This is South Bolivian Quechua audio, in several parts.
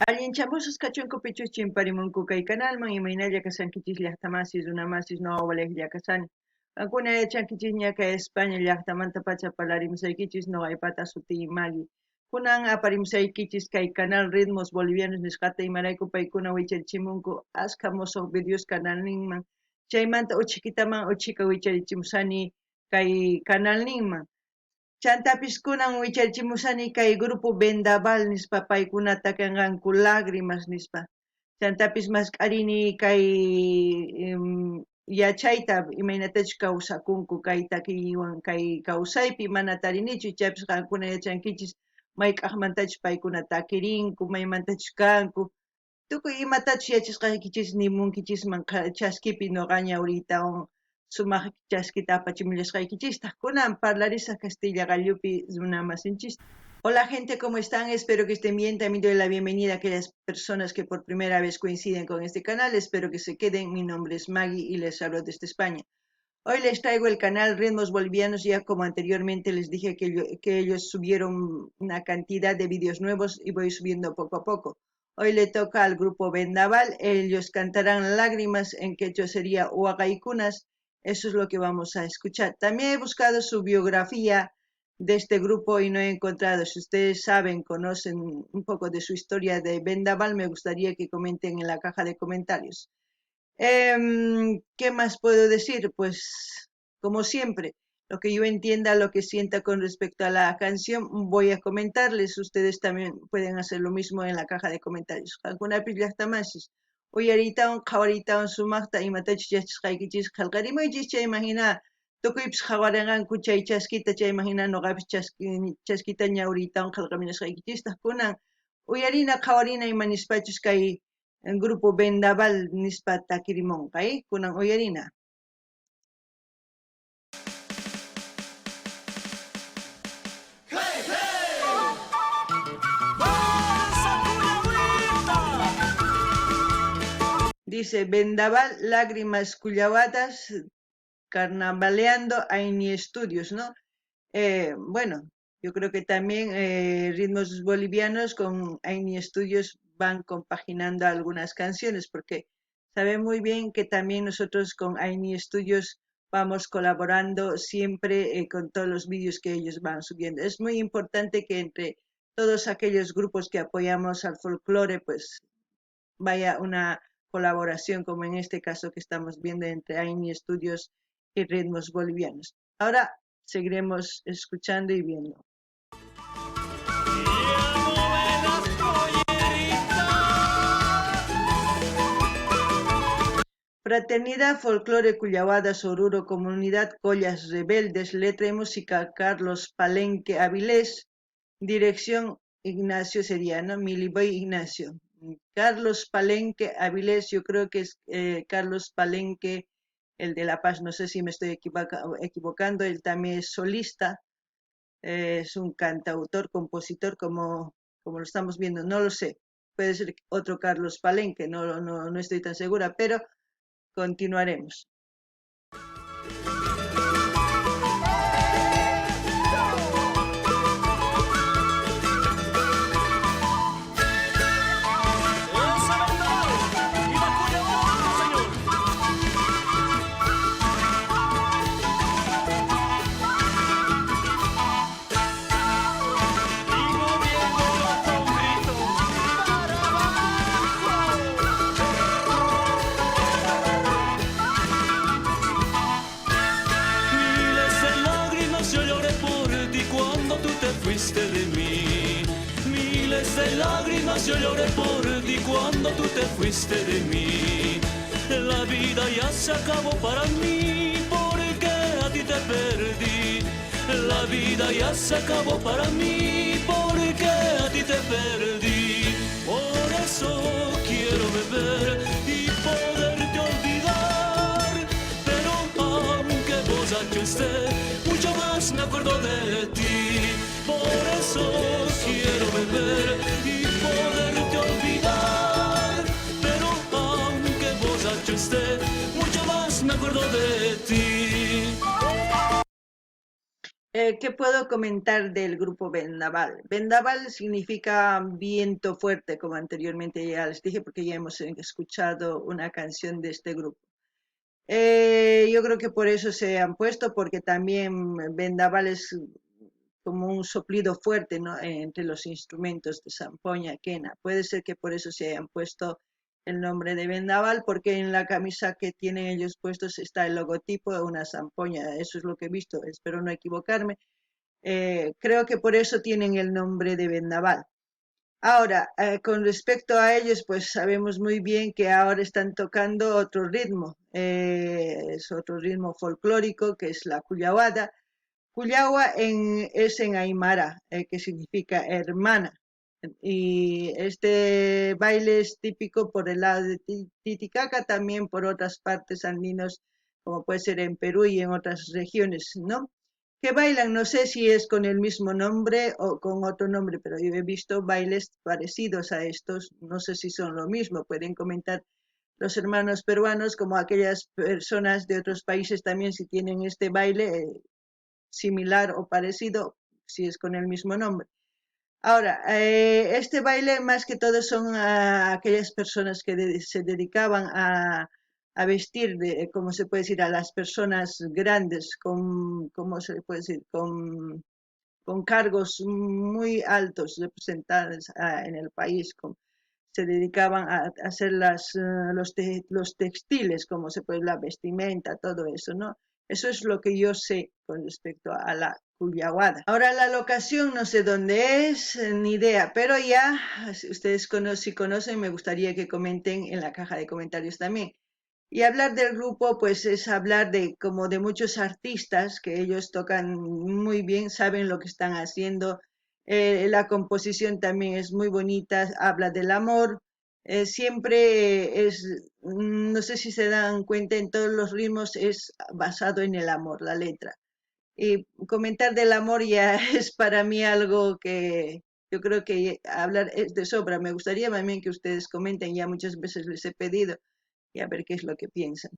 Allinchamusqas kachunku pichus chimparimunku kay kanalman, imaynalla kashankichis llaqtamasis, runamasis, noqa walejlla kashani. Qankuna yachankichisña kay España llaqtamantapacha parlarimusaykichis, noqaypata sutiy Magui. Kunan aparimusaykichis kay canal Ritmos Bolivianos nisqata, imarayku paykuna wicharichimunku askha mosoq videos canalninman, chaymanta uchhikitaman uchhika wicharichimusani kay canalninman. Chantapis kunan wicharichimushani kay grupo Vendaval nispa, paykuna takanqanku Lágrimas nispa. Chantapis mask'arini kay yachayta imaynatachus kawsakunku kay takiywan kay kawsaypi mana tarinichu, ichapis qankuna yachankichis mayk'ajmantachus paykuna takirinku, maymantachus kanku, tukuy imatachus yachasqaykichis nimunkichisman chaskipi noqaña uriytawan sumaq chaskita apachimullasqaykichistaq. Kunan parlarisaq castilla qallupi runa masinchista. Hola gente, ¿cómo están? Espero que estén bien. También doy la bienvenida a aquellas personas que por primera vez coinciden con este canal. Espero que se queden. Mi nombre es Maggie y les hablo desde España. Hoy les traigo el canal Ritmos Bolivianos, ya como anteriormente les dije que ellos subieron una cantidad de vídeos nuevos y voy subiendo poco a poco. Hoy le toca al grupo Vendaval, ellos cantarán Lágrimas, en quechua sería Huagaykunas, eso es lo que vamos a escuchar. También he buscado su biografía de este grupo y no he encontrado. Si ustedes saben, conocen un poco de su historia de Vendaval, me gustaría que comenten en la caja de comentarios. ¿Qué más puedo decir? Pues, como siempre, lo que yo entienda, lo que sienta con respecto a la canción, voy a comentarles. Ustedes también pueden hacer lo mismo en la caja de comentarios. Qankunapis llaqtamasis, uyariytawan qhawariytawan sumaqta imatachus yachasqaykichis qhelqarimuychis, chayman hina tukuypis qhawarinqanku chay chaskita, chayman hina noqapis chaskita ñawriytawan qhelqamunasqaykichistaq. Kunan uyarina qhawarina ima nispachus kay grupo Vendaval nispa takirimunqa, kunan uyarina. Dice Vendaval, Lágrimas Cullahuadas, Carnavaleando, Aini Estudios, ¿no? Bueno, yo creo que también Ritmos Bolivianos con Aini Estudios van compaginando algunas canciones, porque saben muy bien que también nosotros con Aini Estudios vamos colaborando siempre con todos los vídeos que ellos van subiendo. Es muy importante que entre todos aquellos grupos que apoyamos al folclore, pues vaya una colaboración, como en este caso que estamos viendo entre Aini Estudios y Ritmos Bolivianos. Ahora seguiremos escuchando y viendo. Fraternidad Folclore Cullahuadas Oruro, Comunidad Collas Rebeldes, letra y música Carlos Palenque Avilés, dirección Ignacio Seriano, Miliboy Ignacio. Carlos Palenque Avilés, yo creo que es Carlos Palenque, el de La Paz, no sé si me estoy equivocando, él también es solista, es un cantautor, compositor, como lo estamos viendo, no lo sé, puede ser otro Carlos Palenque, no estoy tan segura, pero continuaremos. De mí, miles de lágrimas yo lloré por ti cuando tú te fuiste de mí. La vida ya se acabó para mí porque a ti te perdí. La vida ya se acabó para mí porque a ti te perdí. Por eso quiero beber y poderte olvidar, pero aunque borracho esté, mucho más me acuerdo de ti. Por eso quiero beber y poderte olvidar, pero aunque borracho esté, mucho más me acuerdo de ti. ¿Qué puedo comentar del grupo Vendaval? Vendaval significa viento fuerte, como anteriormente ya les dije, porque ya hemos escuchado una canción de este grupo. Yo creo que por eso se han puesto, porque también Vendaval es como un soplido fuerte, ¿no?, entre los instrumentos de zampoña, quena. Puede ser que por eso se hayan puesto el nombre de Vendaval, porque en la camisa que tienen ellos puestos está el logotipo de una zampoña. Eso es lo que he visto, espero no equivocarme. Creo que por eso tienen el nombre de Vendaval. Ahora, con respecto a ellos, pues sabemos muy bien que ahora están tocando otro ritmo, es otro ritmo folclórico, que es la kullawada. Kullawa es en aymara, que significa hermana. Y este baile es típico por el lado de Titicaca, también por otras partes andinos, como puede ser en Perú y en otras regiones, ¿no?, que bailan, no sé si es con el mismo nombre o con otro nombre, pero yo he visto bailes parecidos a estos, no sé si son lo mismo, pueden comentar los hermanos peruanos como aquellas personas de otros países también si tienen este baile similar o parecido, si es con el mismo nombre. Ahora, este baile más que todo son aquellas personas que se dedicaban a vestir, de, como se puede decir, a las personas grandes, con, ¿cómo se puede decir?, con cargos muy altos representados en el país, se dedicaban a hacer los textiles, como se puede, la vestimenta, todo eso, ¿no? Eso es lo que yo sé con respecto a la kullawada. Ahora la locación no sé dónde es, ni idea, pero ya, si ustedes si conocen, me gustaría que comenten en la caja de comentarios también. Y hablar del grupo, pues es hablar de como de muchos artistas que ellos tocan muy bien, saben lo que están haciendo. La composición también es muy bonita, habla del amor. Siempre es, no sé si se dan cuenta, en todos los ritmos es basado en el amor, la letra. Y comentar del amor ya es para mí algo que yo creo que hablar es de sobra. Me gustaría también que ustedes comenten, ya muchas veces les he pedido, y a ver qué es lo que piensan.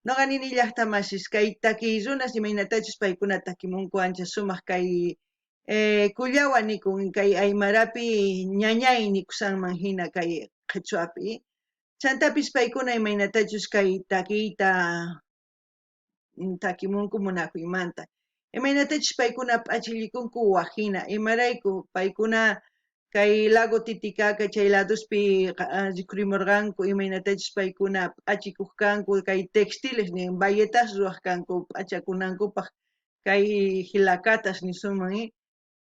Noqa nini llaqta masis kay takiy runas imaynatachus paykuna takimunku ancha sumaq kay kullawa nikun kay aymarapi ñañay nikusanman hina kay qhichwapi. Chantapis paykuna imaynatachus kay takiyta takimunku munakuymanta. Imaynatachus paykuna p'achillikunku wajina, imarayku paykuna kay lago Titicaca chay ladospi rikurimurqanku imaynatachus paykuna p'achikuq kanku kay textiles nin bayetas ruwaq kanku p'achakunankupaq kay hilakatas nisunman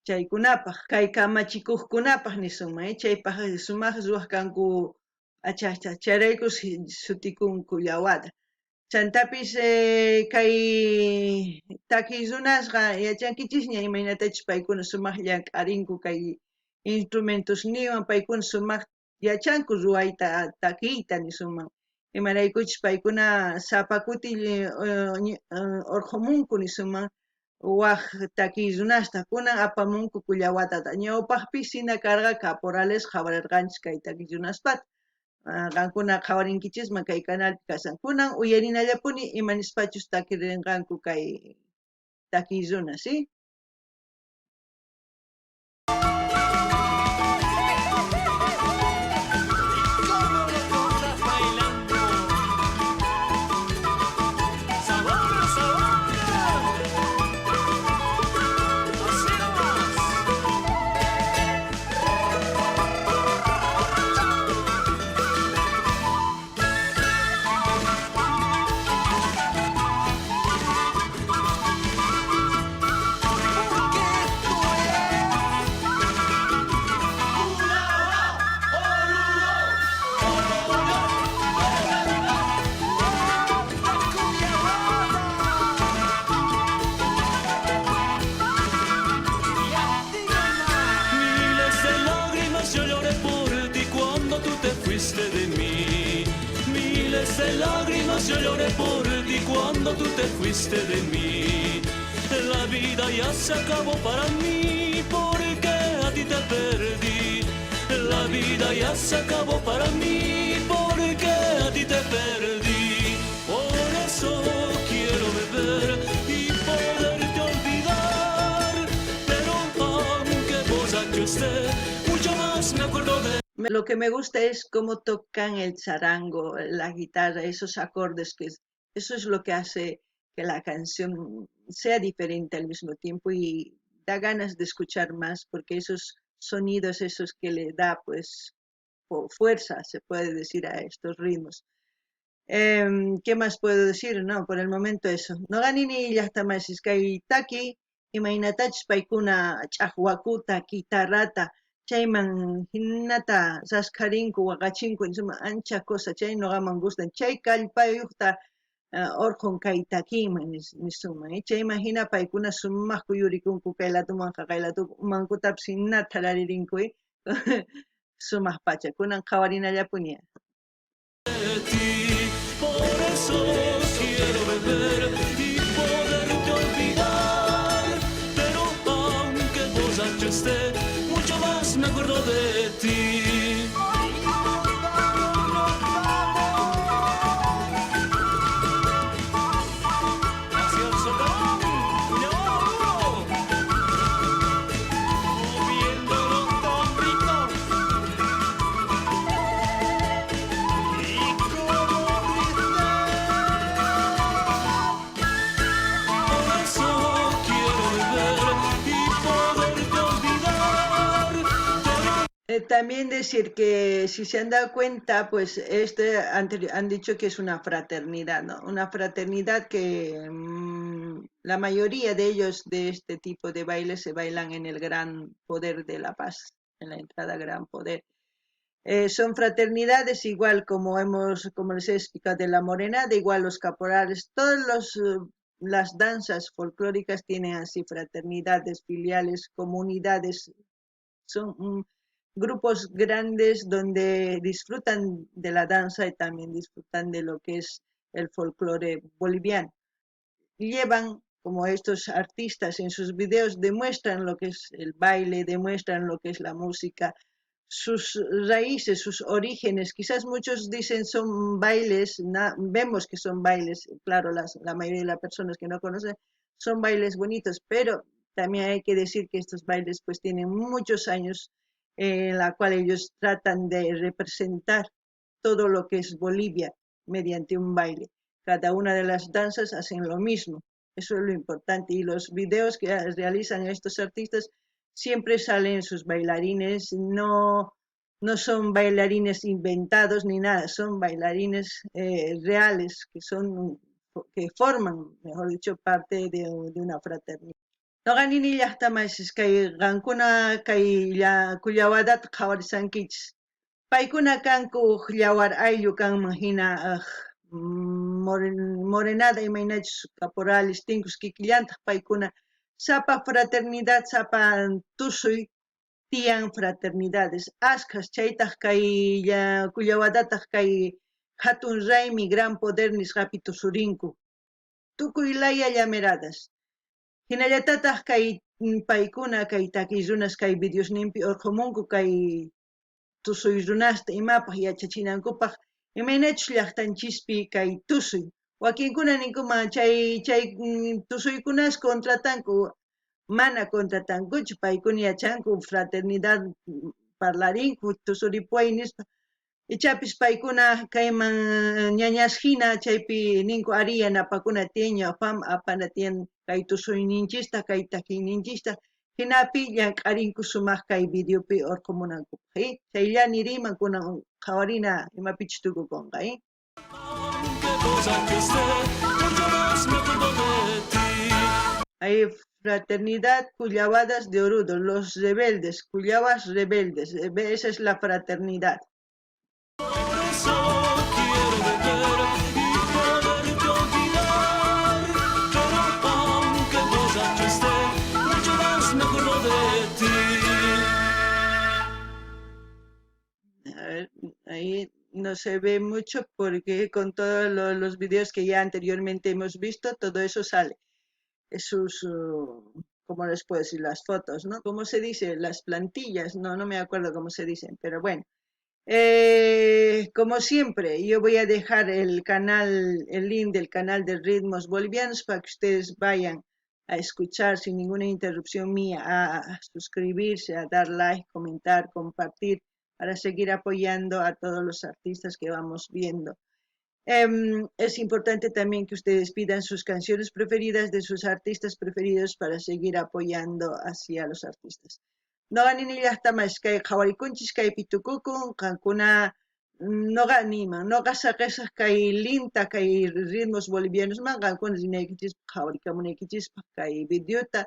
chaykunapaq kay kamachikuqkunapaq nisunman chaypaq sumaq ruwaq kanku p'achasta chayrayku sutikun kullawada. Chantapis kay takiy runasqa yachankichisña imaynatachus paykuna sumaq llank'arinku kay instrumentosniwan paykuna sumaq yachanku ruwayta takiyta nisunman. Imaraykuchus paykuna sapa kuti urqhumunku nisunman waj takiy runasta kunan apamunku kullawatata. Ñawpaqpi sina karqa caporales qhawarirqanchis kay takiy runaspata. Qankuna qhawarinkichisman kay canalpi kasan. Kunan uyarinallapuni ima nispachus takirinqanku kay takiy runas, ¿sí? De mí, miles de lágrimas yo lloré por ti cuando tú te fuiste de mí. La vida ya se acabó para mí porque a ti te perdí. La vida ya se acabó para mí porque a ti te perdí. Por eso quiero beber y poderte olvidar. Lo que me gusta es cómo tocan el charango, la guitarra, esos acordes, que eso es lo que hace que la canción sea diferente al mismo tiempo y da ganas de escuchar más, porque esos sonidos, esos que le da pues fuerza, se puede decir, a estos ritmos. ¿Qué más puedo decir? No, por el momento eso. Noqa nini llaqtamasis kay taki imaynatachus paykuna ch'aqwakuta, guitarrata, chayman hinata raskharinku, waqachinku, insuma ancha cosa, chay noqaman gustan, chay kallpayuqta orqhun kay takinman nisunman, chayman hina paykuna sumaq kuyurikunku kay latuman jaqay latuman, umankutapis hinata thalarinku, sumaq pacha, kunan qhawarinallapuni. Por eso quiero beber y poderte olvidar. Pero aunque borracho esté, mucho más me acuerdo de ti. ¡Ay, nos vamos, nos vamos! Hacia el socavón, Cuñaburo, moviendo los tambritos. Y como dice. Por eso quiero beber y poderte olvidar. Pero También decir que si se han dado cuenta, pues han dicho que es una fraternidad, ¿no? Una fraternidad que la mayoría de ellos de este tipo de bailes se bailan en el Gran Poder de La Paz, en la entrada Gran Poder. Son fraternidades igual como les he explicado de la Morenada, igual los caporales, todas las danzas folclóricas tienen así fraternidades, filiales, comunidades, son grupos grandes donde disfrutan de la danza y también disfrutan de lo que es el folclore boliviano. Llevan, como estos artistas en sus videos, demuestran lo que es el baile, demuestran lo que es la música, sus raíces, sus orígenes. Quizás muchos dicen son bailes, vemos que son bailes, claro, la mayoría de las personas que no conocen son bailes bonitos, pero también hay que decir que estos bailes pues tienen muchos años en la cual ellos tratan de representar todo lo que es Bolivia mediante un baile. Cada una de las danzas hacen lo mismo, eso es lo importante. Y los videos que realizan estos artistas siempre salen sus bailarines, no son bailarines inventados ni nada, son bailarines reales que forman, mejor dicho, parte de una fraternidad. Noqa nini llaqtamasis kay qankuna kay kullawadata qhawarisankichis. Paykuna kanku uj yawar ayllu kanman hina, morenada imaynachus caporales, tinkus kikillantaq paykuna. Sapa fraternidad, sapa tusuy tiyan fraternidades. Askhas chaytaq kay kullawadataq kay hatun raymi gran poder nisqapi tusurinku. Tukuy laya llameradas. Hinallatataq kay paykuna kay takiy runas kay videosninpi urqhumunku kay tusuy runasta imapaq yachachinankupaq imaynachus llaqtanchispi kay tusuy. Wakinkuna ninkuman chay tusuykunas contratanku, mana contratankuchu, paykuna yachanku fraternidad parlarinku tusuripuay nispa. Ichapis paykuna kayman ñañas hina chaypi ninku ari yanapakuna tiyan ñawpam apana tiyan kay tusuyninchista kay takiyninchista hinapi llank'arinku sumaq kay videopi urqhumunankupaq. Chayllani riman kunan qhawarina imapichus tukukunqa. Aunque borracho esté, mucho más me acuerdo de ti. Hay fraternidad Cullabadas de Oruro, los rebeldes, Cullabas rebeldes, esa es la fraternidad. Por eso quiero beber y poderte olvidar. Pero aunque borracho esté, mucho más me acuerdo de ti. A ver, ahí no se ve mucho porque con todos los videos que ya anteriormente hemos visto, todo eso sale. Sus, ¿cómo les puedo decir? Las fotos, ¿no? ¿Cómo se dice? Las plantillas, no, no me acuerdo cómo se dicen, pero bueno. Como siempre, yo voy a dejar el link del canal de Ritmos Bolivianos para que ustedes vayan a escuchar sin ninguna interrupción mía, a suscribirse, a dar like, comentar, compartir. para seguir apoyando a todos los artistas que vamos viendo. Es importante también que ustedes pidan sus canciones preferidas de sus artistas preferidos para seguir apoyando hacia los artistas. Noqa nini llajta kay qhawarikunchis kaypi tukukun, qankuna noqa niyman, noqa saqesaj kay linta, kay ritmos bolivianosman, qankuna rinaykichispaj qhawarikamunaykichispaj kay videota.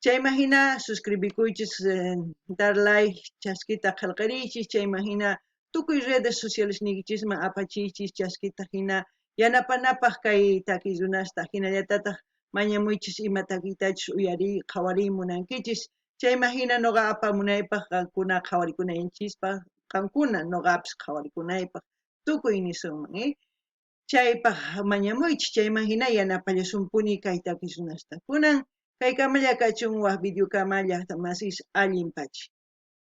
Chayman hina suscribikuychis, dar like, chaskita qhelqariychis, chayman hina tukuy redes sociales niykichisman apachiychis chaskita hina yanapanapaj kay takiy runasta, hinallatataj mañamuychis ima takiytachus uyariy qhawariy munankichis. Chayman hina noqa apamunaypaj qankuna qhawarikunaychispaj, qankuna noqapis qhawarikunaypaj tukuy nisunman, eh? Chaypaj mañamuychis, chayman hina yanapallasunpuni kay takiy runasta. Kunan kaykamalla kachun waj videokama llajta masis allin pachi.